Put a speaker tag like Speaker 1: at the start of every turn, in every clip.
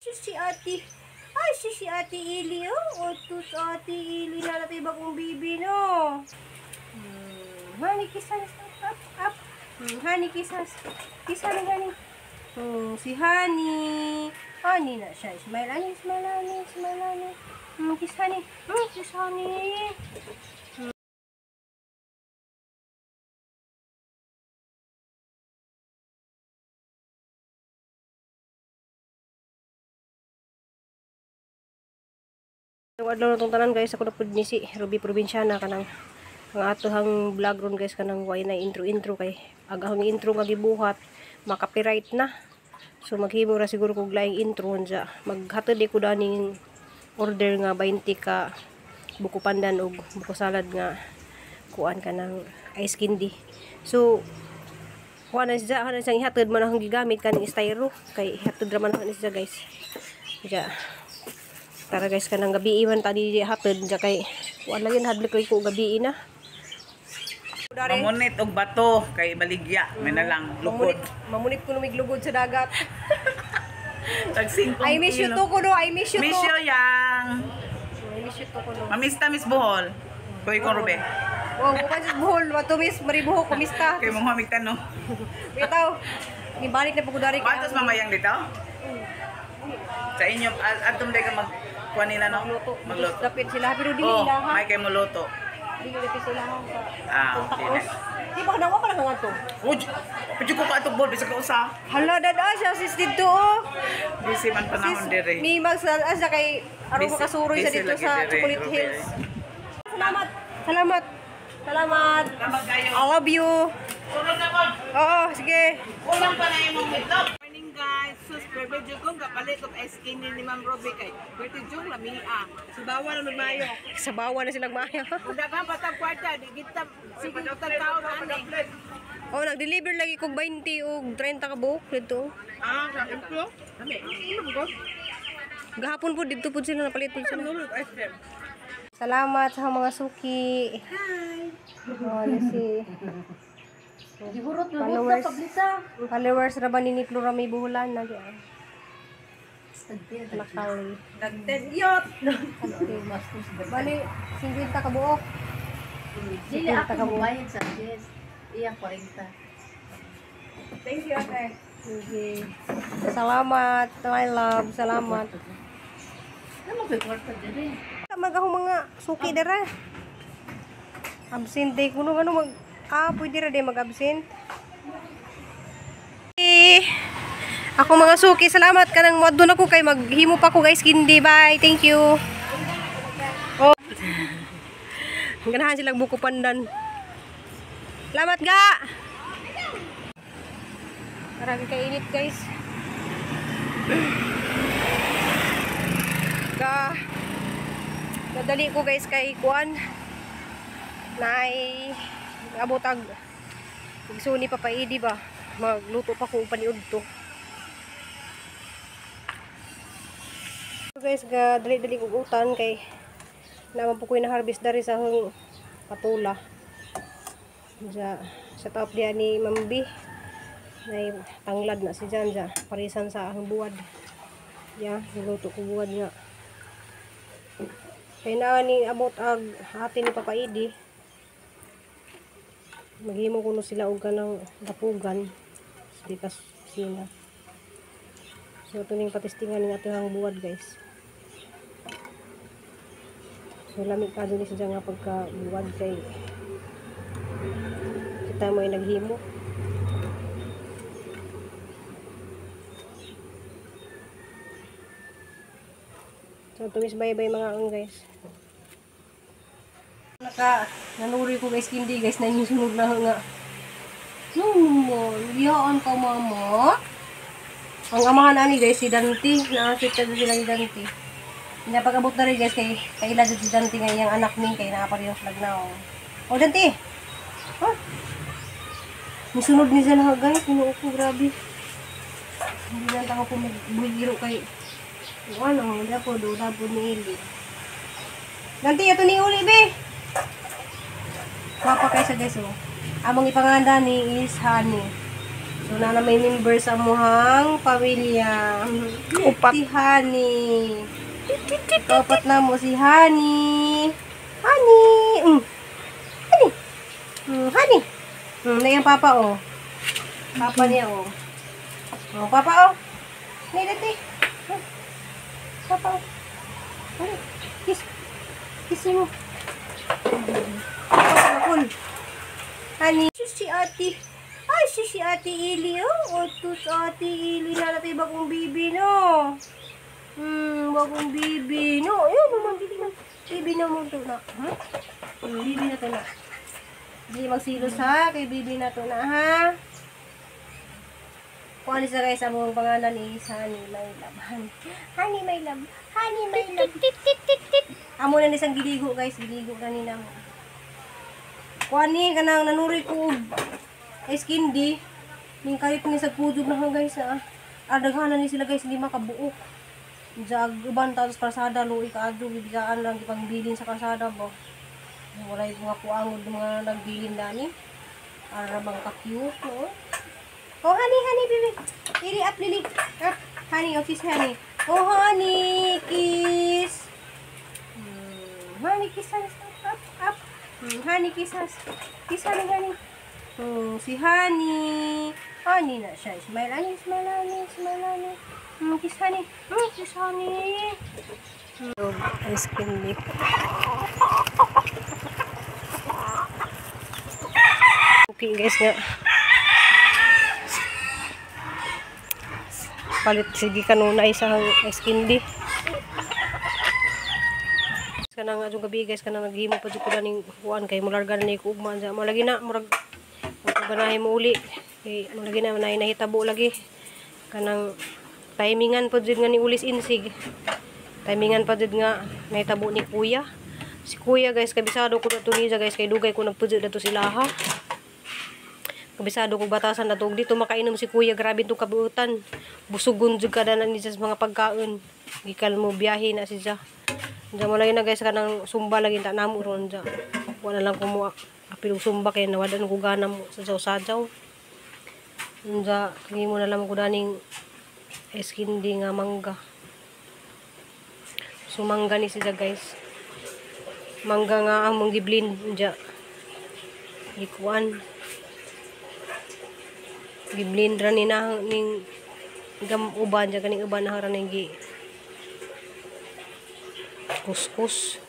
Speaker 1: Si Ate. Ay, si Ate Ili, oh. Otos Ate Ili na natin bagong bibi, no? Honey, kiss, up, up, up. Honey, kiss, kiss, honey, honey. Si Honey. Honey na siya. Smile, honey, smile, honey, smile, honey. Kiss, honey. Kiss, honey. Adlaw na tong tanan guys, ako na pud ni si Ruby Provinciana kanang ang atohang vlog ron guys, kanang way na intro intro kay agahang intro nga gibuhat makapiright na. So maghimo ra siguro kog laing intro unja. Maghatod ko daning order nga 20 ka buko pandan og buko salad nga kuan kanang ice candy. So kuan na siya, kuan na siyang ihatod man akong gigamit kaning styro kay ihatod ra man ako siya guys. Ja. Tara guys, kanang gabi man tani hatod ja kay kuan lagi hadlok ko gabi na.
Speaker 2: Mamunit og bato kay baligya, may na lang lugod.
Speaker 1: Mamunit ko lumiglugod sa dagat.
Speaker 2: Tag 5
Speaker 1: I miss you too kuno, I miss you too.
Speaker 2: Miss you yang.
Speaker 1: I miss you too kuno.
Speaker 2: Mamista miss Bohol. Kuy kong Rube.
Speaker 1: Wow, bukan sa Bohol, matumis maribuhok kumista.
Speaker 2: Kay mong hamig tanong.
Speaker 1: Bitaw. Gibalik na pagudari
Speaker 2: kay. Patos mamayang dito? Sa inyo adtom day ka mag kuan nila no?
Speaker 1: Magluto.
Speaker 2: Magluto.
Speaker 1: Dapit sila pero dili
Speaker 2: oh,
Speaker 1: ilaha.
Speaker 2: May kay moluto.
Speaker 1: Dili dapit sila sa.
Speaker 2: Ah, okay.
Speaker 1: Di ba kanawa pa lang nga to?
Speaker 2: Uy, pwede ko ka atong bol bisag ka usa.
Speaker 1: Hala dada siya sis dito oh.
Speaker 2: Busy man panahon dire.
Speaker 1: Mi mag asa kay aron makasuroy sa dito sa Chocolate Hills. Salamat. Salamat. Salamat.
Speaker 2: Salamat kayo.
Speaker 1: I love you.
Speaker 2: Tulog na po.
Speaker 1: Oo, sige.
Speaker 2: Kulang pa na imong itlog.
Speaker 3: Morning guys, sus privilege kong kapalit og ice candy ni Ma'am Ruby kay pwede jung lamia. Subawa na magmayo.
Speaker 1: Sabawa na silang mayo.
Speaker 3: Kung daghan pa tag kwarta, di kita sige tag taon ani.
Speaker 1: Oh, nag-deliver lagi kog 20 og 30 ka buok dito.
Speaker 3: Ah, sa implo. Ami, ano mo?
Speaker 1: Gahapon po dito po sila napalit po sila.
Speaker 3: Nulog ice cream.
Speaker 1: Salamat sa mga suki. Hi. Oh, si followers. Followers ra ba ni Flora may buhulan na di. Lakawin.
Speaker 3: Nagtenyot.
Speaker 1: Bali, 50 ka buok.
Speaker 4: Dili ako mubayad sa 10. Iya 40.
Speaker 3: Thank you, ate.
Speaker 1: Sige. Salamat, my love. Salamat.
Speaker 4: Ano koy kwarta diri?
Speaker 1: Mag akong mga suki dara. Absent day kuno ano mag pwede ra day mag-absent. Eh, ako mga suki, salamat kanang moadto na ko kay maghimo pa ko guys kindi. Bye. Thank you. Oh. Ganahan silang buko pandan. Salamat ga. Marami kay init guys. Ga. Nadali ko guys kay kuan. Nay abotag magsuni pa paidi ba. Magluto pa ko paniud to. So guys, ga dali-dali kog utan kay naman po ko na harvest dari sa akong patula. Ja, sa top diya ni Ma'am B. Nay tanglad na si Jan ja, parisan sa akong buwad. Ya, niluto ko buwad nga. Kay naa ni abot ag ate ni Papa Idi. Maghimo kuno sila og kanang dapugan sa di sina. So ito ning patistingan ning atong buwad guys. So lami ka dun siya nga pagka buwad kay kita mo ay naghimo. So tumis bye-bye mga ang guys. Naka nanuri ko guys kindi guys na yung sunog na nga. No, liyaan ka mama. Ang amahan ani guys si Dante, nakakita sila ni Dante. Pinapag-abot na rin guys kay kaila si Dante nga iyang anak ning kay nakaparehas lag na oh. Oh Dante. Huh? Misunod ni siya na guys, ginoo ko grabe. Hindi na lang ako magbuhiro kay ano, hindi ako doon po ni Ili. Dante, ito ni Uli be. Papa kay sa guys oh. Among ipanganda ni is honey. So na may member sa muhang pamilya.
Speaker 2: Upat.
Speaker 1: Si Honey. Kaupat na mo si Honey. Honey. Honey. Honey. Na yung papa oh. Papa niya oh. Oh, papa oh. Ni dati. Papa oh. Honey. Kiss. Kiss mo. Papa, cool. Honey. Si ate. Ay, si Ate Ili, oh. Otos Ate Ili na natin bagong bibi, no? Bagong bibi, no? Ayun, naman, bibi na. Bibi na mo to na. Huh? Bibi na to na. Hindi magsilos, ha? Kay bibi na to na, ha? Kung ano sa guys, ang mong pangalan is Honey, my love. Honey, honey, my love. Honey, my love. Amo na ni isang giligo, guys. Giligo kanina mo. Kuan ni, kanang nanuri ko og ice candy. Ning kalit ni sa kudog na guys, ah. Ardaghanan ni sila guys, hindi makabuok. Jag uban tapos kalsada luoy kaadto gibigaan lang gipangbilin sa kalsada ba. Walay mga kuangod mga nagbilin dani. Ara bang ka-cute, no? Oh, honey, honey, baby. Lily, up, Lily. Up. Honey, oh, kiss, honey. Oh, honey, kiss. Honey, kiss, honey. Up, up. Honey, kiss, honey. Kiss, honey, honey. Si honey. Honey na siya. Smile, honey, smile, honey, smile, honey. Kiss, honey. Kiss, honey. Ice cream milk. Okay, guys, nga. Palit sige kanunay sa ice candy. Kanang adtong gabi guys, kanang naghimo pa jud ko ning kuan kay mularga na ni ko ugma mo lagi na murag ganahin mo uli kay mo lagi na nay nahitabo lagi kanang timingan pa jud nga ni ulis insig, timingan pa jud nga nahitabo ni kuya. Si kuya guys, kabisado ko na to niya guys kay dugay ko nagpudyo dato sila ha. Kabisado ko batasan na to. Dito makainom si kuya, grabe itong kabuutan. Busugon jud kada na niya sa mga pagkaon. Gikal mo biyahe na siya. Diyan mo lagi na guys, kanang sumba lagi ta namo ron diyan. Wala lang ko mo apil sumba kay nawadan ko gana mo sa sajaw. Unja, hindi mo na lang ko daning eskindi nga mangga. So mangga ni siya guys. Mangga nga among giblend unja. Gikuan. Giblend ra ni na ning gam uban ja kaning uban na ning gi kuskus.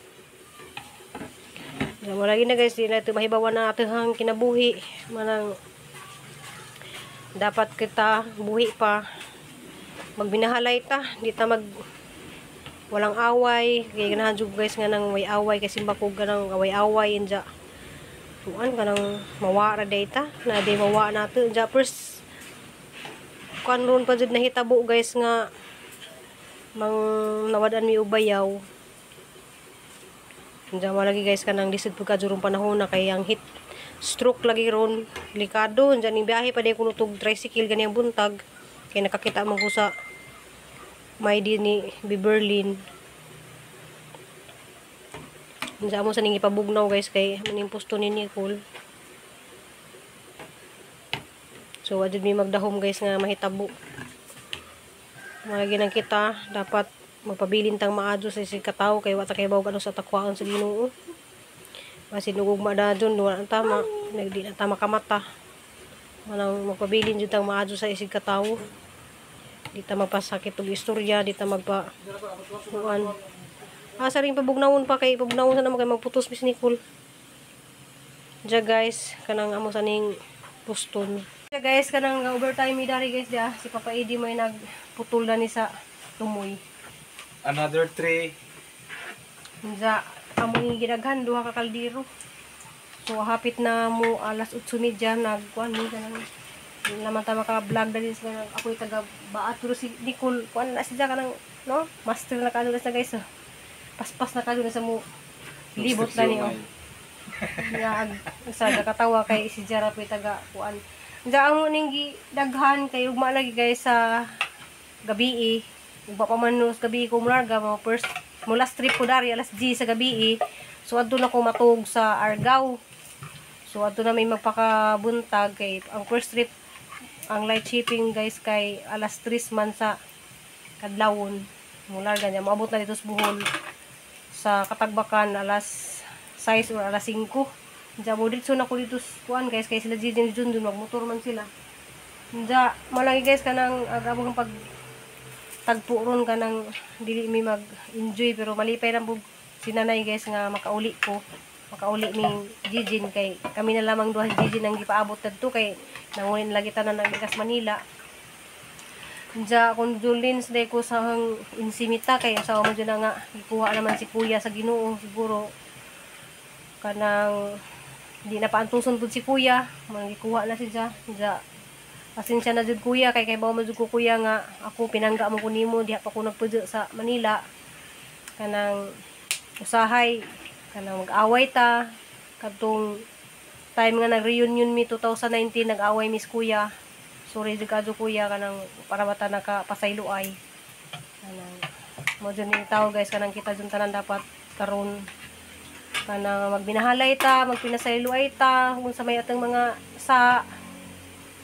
Speaker 1: Diyan mo lagi na guys, di na ito mahibawan na atehang kinabuhi. Manang dapat kita buhi pa. Magbinahalay ta, di ta mag walang away. Kaya ganahan jud guys nga nang way away kasi bakog ganang away-away inja. Tuan kanang mawa ra day ta, na di mawa nato inja first kuan ron pa jud nahitabo guys nga mang nawad-an mi ubayaw. Diyan lagi guys kanang lisod pud ka jurong panahon na kay ang hit stroke lagi ron delikado. Diyan ning biyahe pa day kuno tug tricycle ganiyang buntag kay nakakita man ko sa may di ni Beberlin. Diyan mo sa ning ipabugnaw guys kay maning pusto ni Nicole. So wa jud mi magdahom guys nga mahitabo. Malagi nang kita dapat magpabilin tang maadyo sa isig katawo kay wa ta kay bawog ano sa takwaon sa Ginoo. Basin ug ugma dajon wala na tama, nagdi na ta makamata. Manang magpabilin jud tang maadyo sa isig katawo. Di ta magpasakit og istorya, di ta magpa kuan. Asa ring pabugnawon pa kay pabugnawon sa naman kay magputos bis Nicole. Diya guys, kanang amo sa ning puston. Diya guys, kanang overtime mi dari guys diya si Papa Eddie may nagputol na ni sa tumoy.
Speaker 2: Another 3.
Speaker 1: Unsa amo gidaghan duha ka kaldero. So hapit na mo alas 8:30 nagkuan mi kanang naman ta maka-vlog dali sa ako'y taga baat pero si Nicole kuan na siya kanang no master na kaano na guys. Oh. Paspas na kaano na sa mo libot na ni oh. Ya sa nakatawa kay si Jara po'y taga kuan. Unsa amo ning gidaghan kay ugma lagi guys sa gabi. Ugma pa man no sa gabi ko mularga mga first mo last trip ko dari alas 10 sa gabi. So adto na ko matug sa Argao. So adto na may magpakabuntag kay ang first trip Ang light shipping guys kay alas 3 man sa kadlawon. Mularga niya moabot na dito sa Bohol sa Katagbakan alas 6 or alas 5. Diya mo dito na ko dito sa kuan guys kay sila Gigi ni Jun dun magmotor man sila. Diya malagi guys kanang agabong pag tagpo ron kanang dili mi mag-enjoy pero malipay lang bug si nanay guys nga makauli ko. Makauli ni Jijin kay kami na lamang duha si Jijin ang gipaabot dadto kay nangulin lagi tanan ang gikas Manila. Diya condolence day ko sa hang insimita kay asawa mo dyan na nga gikuha naman si kuya sa Ginoo siguro kanang di na paantuson pud si kuya man gikuha na siya. Diya pasensya na jud kuya kay kay bawo man jud ko kuya nga ako pinangga mo ko nimo diha pa ko nagpudyo sa Manila kanang usahay kanang mag-away ta kadtong time nga nag-reunion mi 2019 nag-away mis kuya. Sorry jud kadto kuya kanang para bata nakapasaylo ay kanang mo jud ning tao guys kanang kita jud tanan dapat karon kanang magbinahalay ta magpinasaylo ay ta kung sa may atong mga sa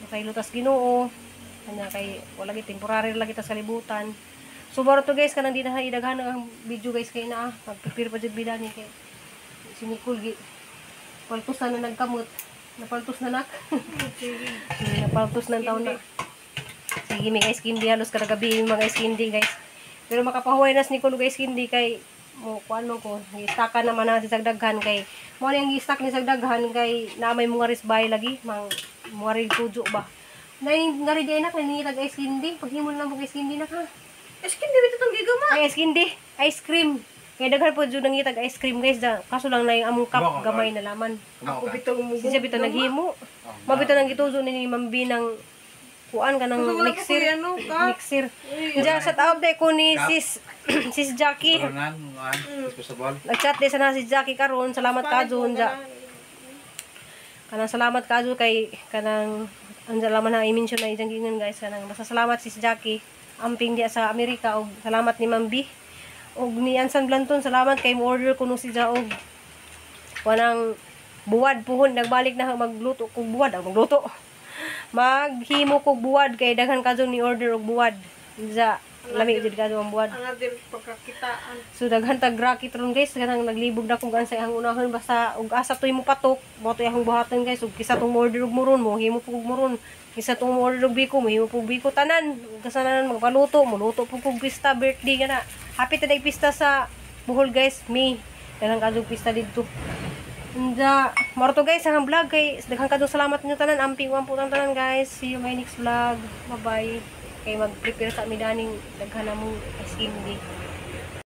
Speaker 1: masaylo tas Ginoo kana kay wala gi temporary lagi ta sa kalibutan. So maro to guys kanang di na idaghan ang video guys kay naa magprepare pa jud bida ni kay si Nicole gi paltos na na nagkamot. Napaltos na nak. Napaltos na taon na. Sige may guys kindi halos kada gabi yung mga ice candy guys. Pero makapahuway na si Nicole guys candy kay mo kuan man ko gi-stockan naman na si sagdaghan kay mo ni ang gi-stock ni sagdaghan kay naa may mga risbay lagi mang mga rin tujo ba. Nay ngari di anak nangingitag ice candy paghimo na lang mo ice candy na ka.
Speaker 3: Ice candy bitaw tong gigama.
Speaker 1: Ay ice candy, ice cream. Kay daghan po jud nangitag ice cream guys da. Kaso lang na yung among cup gamay na laman.
Speaker 3: Ako bitaw mo.
Speaker 1: Siya bitaw naghimo. Mabitaw nang gituzo ni Ma'am B ng kuan kanang mixer. Mixer. Diyan sa taob day ko ni sis sis Jackie. Nagchat day sana si Jackie karon. Salamat ka Jun ja. Kanang salamat ka Jun kay kanang ang laman na i-mention na ijang gingan guys kanang basta salamat sis Jackie amping diya sa Amerika og salamat ni Ma'am B. Og ni Ansan Blanton salamat kay mo order kuno si ja og wanang buwad puhon nagbalik na magluto kog buwad ang magluto maghimo kog buwad kay daghan kadto ni order og buwad ja lami jud kadto ang buwad.
Speaker 3: Pagkakitaan.
Speaker 1: So daghan tag racket ron guys kanang naglibog na kog sa ang unahon basta og asa toy mo patok mo toy akong buhaton guys og kisa tong order og muron mo himo pug muron kisa tong order og biko mo himo pug biko tanan ug kasananan magpaluto mo luto pug kog pista birthday kana. Happy ta day pista sa Bohol guys. May daghan kadto pista didto. Unda maro to guys ang vlog kay daghan kadto salamat ninyo tanan amping wan po tanan guys. See you my next vlog. Bye bye. Kay mag-prepare sa mi daning daghan na mong ice candy.